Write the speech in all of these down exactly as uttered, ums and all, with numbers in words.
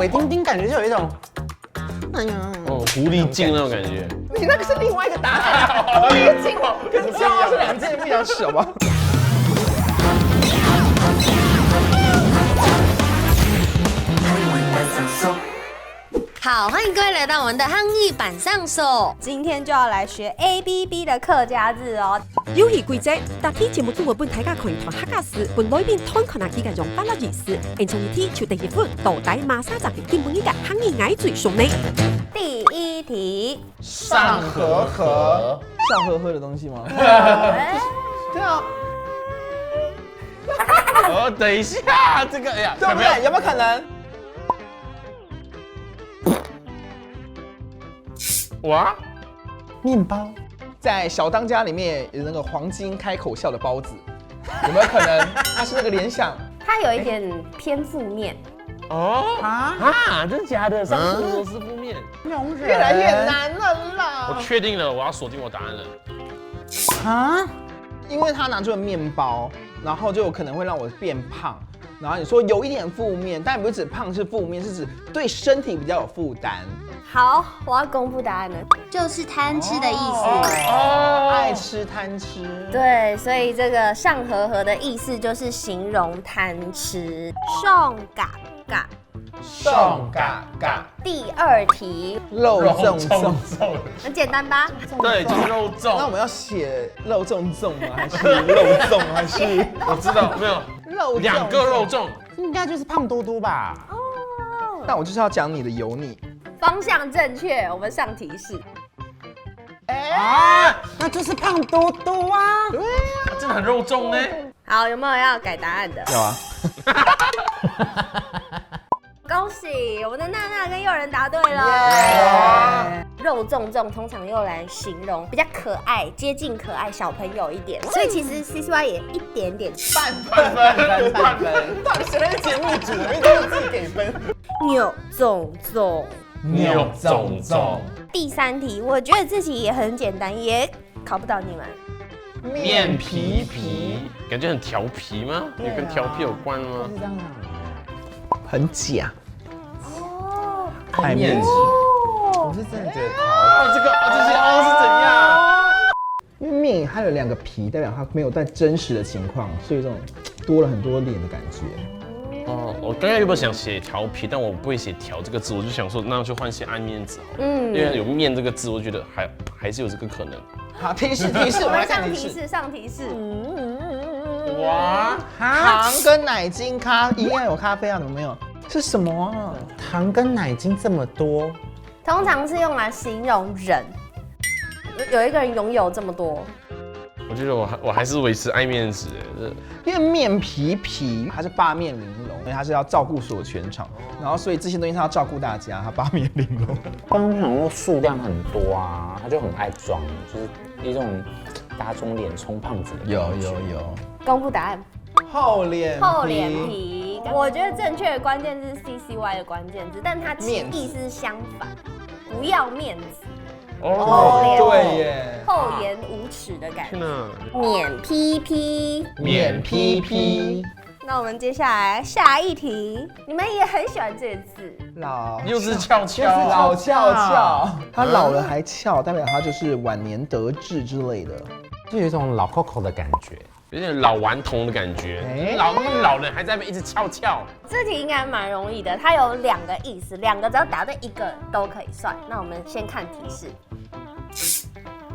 水晶晶感觉就有一种，哎呀，哦，狐狸精那种感觉。你那个是另外一个答案，狐狸精跟骄傲是两件不一样的事，好不好？好，欢迎各位来到我们的汉语板上手。今天就要来学 A B B 的客家字哦。游戏规则：答题节目组会分大家看一段客家字，分来宾弹看下佢个用法个意思。演唱一题就得一分，到底马上就给金本一个汉语爱嘴送呢。第一题，上和和，笑呵呵的东西吗？哎，对啊，哦，等一下，这个哎呀，对不对？有没有可能？哇，面包在小当家里面有那个黄金开口笑的包子，有没有可能？它是那个联想。它有一点偏负面。哦啊啊，真的假的？上次说是负面，越来越难了啦。我确定了，我要锁定我答案了。啊，因为他拿出了面包，然后就有可能会让我变胖。然后你说有一点负面，但不是指胖是负面，是指对身体比较有负担。好，我要公布答案了，就是贪吃的意思。哦，爱吃贪吃，对，所以这个上和和的意思就是形容贪吃。上嘎嘎。上嘎嘎，第二题，肉粽粽。粽，很简单吧？对，就是肉粽。那我们要写肉粽粽吗？还是肉粽？还是我知道，没有，肉粽两个肉粽，应该就是胖嘟嘟吧？哦，那我就是要讲你的油腻。方向正确，我们上提示。哎，啊，那就是胖嘟嘟啊。对啊，真的很肉粽呢。好，有没有要改答案的？有啊。恭喜，我们的娜娜跟诱人答对了。肉粽粽通常用来形容比较可爱、接近可爱小朋友一点，所以其实 C C Y 也一点点。半分，半分，半分。到底谁来是节目组？明明都是自己给分。肉粽粽。肉粽粽。第三题，我觉得这题也很简单，也考不倒你们。面皮皮，感觉很调皮吗？有跟调皮有关吗？是这样讲。很假。哦，爱面子。哦我是真的觉得，哦，这个哦，这些哦是怎样？因为面它有两个皮，代表它没有在真实的情况，所以这种多了很多脸的感觉。哦，我刚刚原本想写调皮，但我不会写调这个字，我就想说，那就换写爱面子好了。嗯因为有面这个字，我觉得还还是有这个可能。好，提示提示，我我们来看提示。们上提示，上提示。哇，糖跟奶精咖一定要有咖啡啊，怎么没有？是什么啊？糖跟奶精这么多，通常是用来形容人，有有一个人拥有这么多。我觉得我还我还是维持爱面子的。因为面皮皮它是八面玲珑，因为它是要照顾所有全场，然后所以这些东西它要照顾大家，它八面玲珑。刚刚想说数量很多啊，他就很爱装，就是一种打肿脸充胖子的感觉。有有有，公布答案，厚脸皮厚脸皮。我觉得正确的关键字是 C C Y 的关键字，但它其实面子意思是相反，不要面子，哦，对耶，厚颜无耻的感觉。天哪，面皮皮。面皮皮。那我们接下来下一题，你们也很喜欢这个字，老又是翘翘，老翘翘，他老了还翘，代表他就是晚年得志之类的。就有一种老 Coco 的感觉。有点老顽童的感觉。哎老那么老了还在那边一直翘翘，这题应该蛮容易的，它有两个意思，两个只要答对一个都可以算。那我们先看提示，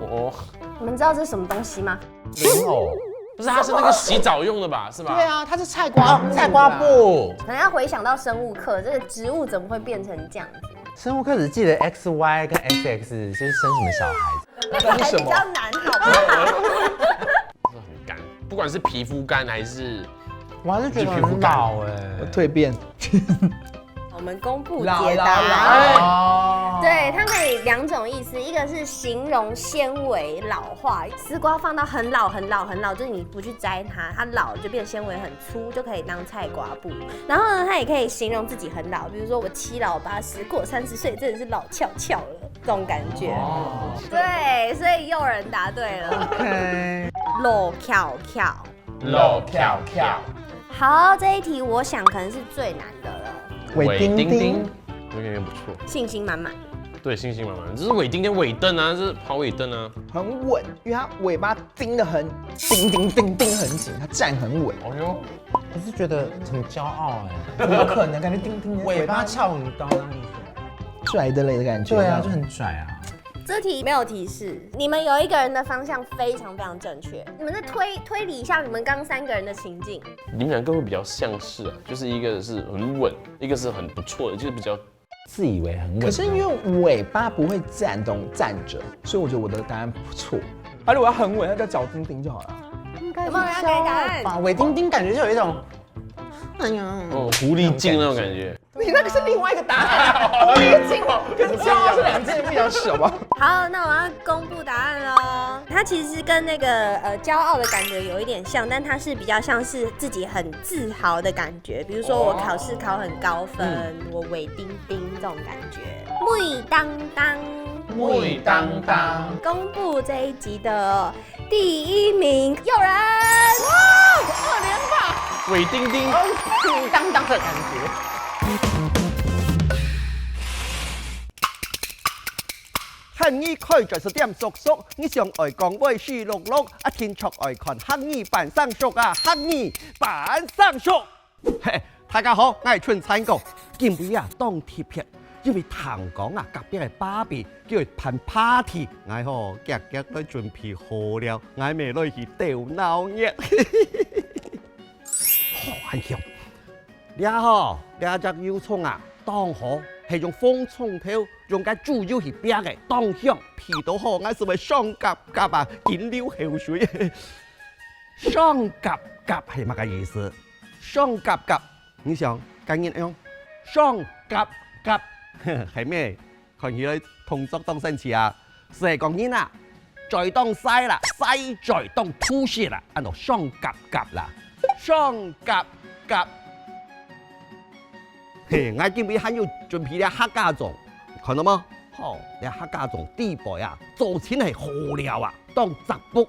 我你们知道这是什么东西吗？莲藕，不是，它是那个洗澡用的吧？是吧？对啊，它是菜瓜菜瓜布，可能要回想到生物课，这个植物怎么会变成这样子？生物课只记得 X Y 跟 X X，就是生什么小孩子。那是什么？比较难，好不好？很干，不管是皮肤干还是我还是觉得很老哎、蜕变。我们公布解答。哦，对，它可以两种意思，一个是形容纤维老化，丝瓜放到很老很老很老，就是你不去摘它，它老了就变纤维很粗，就可以当菜瓜布。然后呢，它也可以形容自己很老，比如说我七老八十，过三十岁真的是老翘翘了，这种感觉。对，所以诱人答对了。老翘翘。老翘翘。好，这一题我想可能是最难的了。伟丁丁，有点不错。信心满满。对，信心满满。这是伟丁丁，伟登啊，这是跑伟登啊。很稳，因为它尾巴盯得很盯盯盯盯很紧，它站很稳。哦哟，我是觉得很骄傲哎，怎么可能？感觉丁丁的尾巴翘很高那样子。拽的嘞的感觉。对啊，这样就很拽啊。这题没有提示，你们有一个人的方向非常非常正确，你们再推推理一下你们刚三个人的情境。你们两个会比较相似啊，就是一个是很稳，一个是很不错的，就是比较自以为很稳。可是因为尾巴不会站动站着，所以我觉得我的答案不错。它如果要很稳，它叫脚丁丁就好了。有没有人要给答案？吧，伟丁丁感觉就有一种，哎呀，哦狐狸精那种感觉。你那个是另外一个答案，狐狸精跟骄傲是两件不一样的事，好不好？好，那我要公布答案喽。它其实是跟那个呃骄傲的感觉有一点像，但它是比较像是自己很自豪的感觉。比如说我考试考很高分，我伟丁丁这种感觉。尾当当，尾当当，公布这一集的第一名，有人，哇，二连霸。尾丁丁。当当的感觉。汉语开嘴是点叔叔，你想爱讲话是六六，啊，定著爱看汉语半生熟啊，汉语半生熟。嘿，大家好，我係春山哥。今晡日啊，當特別，因為聽講啊，隔壁个芭比叫佢辦party，𠊎吼，遽遽來準備好了，𠊎乜來去鬥鬧熱。好，很香。這吼，這隻油蔥啊，當好，係用紅蔥頭，用該豬油去煸个，當香，鼻到好，𠊎就會爽夾夾啊，緊流口水。爽夾夾係麼个意思？爽夾夾，你想，該人用爽夾夾，係咩？看起來動作當生趣啊！就係講人啊，嘴當晒啦，晒嘴當吐血啦，安到爽夾夾啦，爽夾夾。嘿，𠊎今晡日還有準備這客家粽，看到無？吼，這客家粽底背啊，做成係好料啊，當扎卜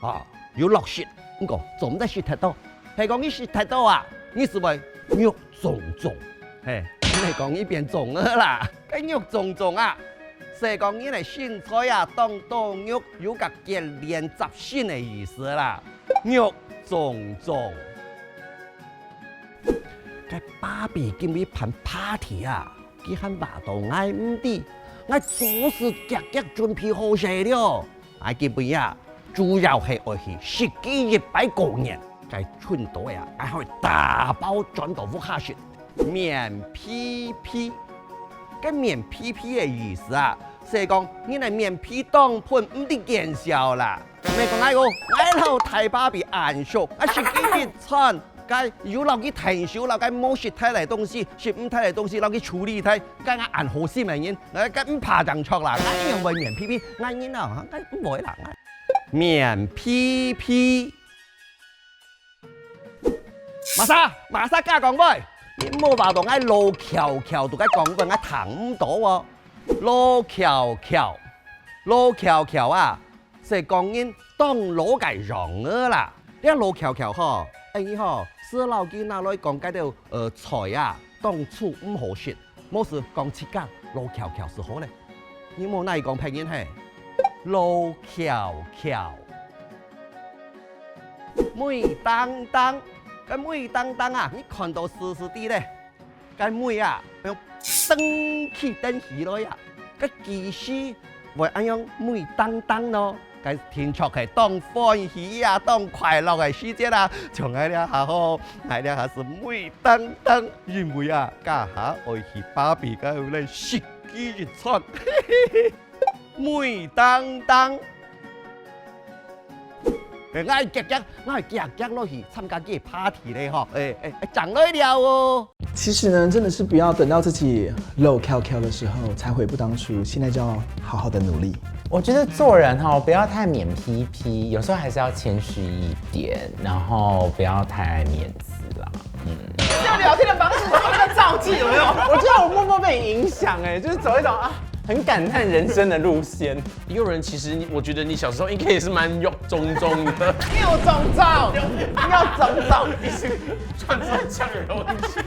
啊，有落雪，毋過做毋得食忒多。係講你食忒多啊，你就會肉腫腫。嘿，毋係講你變腫了啦，該肉腫腫啊，係講你个身材啊，當多肉，有個結連雜身个意思啦，肉腫腫。該芭比今晡日辦party啊，佢還話到𠊎毋知，𠊎早就遽遽準備好勢了。𠊎今晡日啊，主要係愛去食佢一擺過年。該春到啊，𠊎愛打包轉到屋下食。面皮皮，該面皮皮个意思啊，係講你个面皮當肥，毋得見笑啦。 毋係講𠊎哦，𠊎摎大芭比恁熟，𠊎食佢一餐，該有摎佢𢯭手，摎該無食忒个東西，食毋忒个東西，摎佢處理忒，該𠊎恁好心个人，𠊎該毋怕正著啦，𠊎一樣會面皮皮，𠊎人啊，該毋會啦，𠊎面皮皮。Masa，Masa，加講話，你莫話到𠊎老翹翹，都該講話，𠊎聽毋到哦。老翹翹，老翹翹啊！ 係講人當老个樣仔啦。這老翹翹吼，哎你吼，係摎佢拿來講該兜呃菜啊，當初毋好食，無就講自家老翹翹就好咧。你莫拿佢講別人嘿。老翹翹，尾當當，該尾當當啊，你看到時時知咧。 該尾啊，愛用登起登起來啊，該幾時會恁樣尾當當咯？該定著係當歡喜啊，當快樂个時節啊！像𠊎這下吼，𠊎這下係尾當當，因為啊，這下愛去芭比該屋來食佢一餐。尾當當。 哎，𠊎遽遽，𠊎遽遽落去參加佢个party咧吼，哎哎哎，正來尞哦。其实呢，真的是不要等到自己老翘翘的时候才悔不当初，现在就要好好的努力。我觉得做人哈，不要太面皮皮，有时候还是要谦虚一点，然后不要太爱面子啦。用聊天的方式做一个造句，有没有？我觉得我默默被你影响哎，就是走一种啊，很感叹人生的路线。也有人其实你，我觉得你小时候应该也是蛮肉肿肿的，你有肿肿，你有肿肿，你是穿着酱油东西。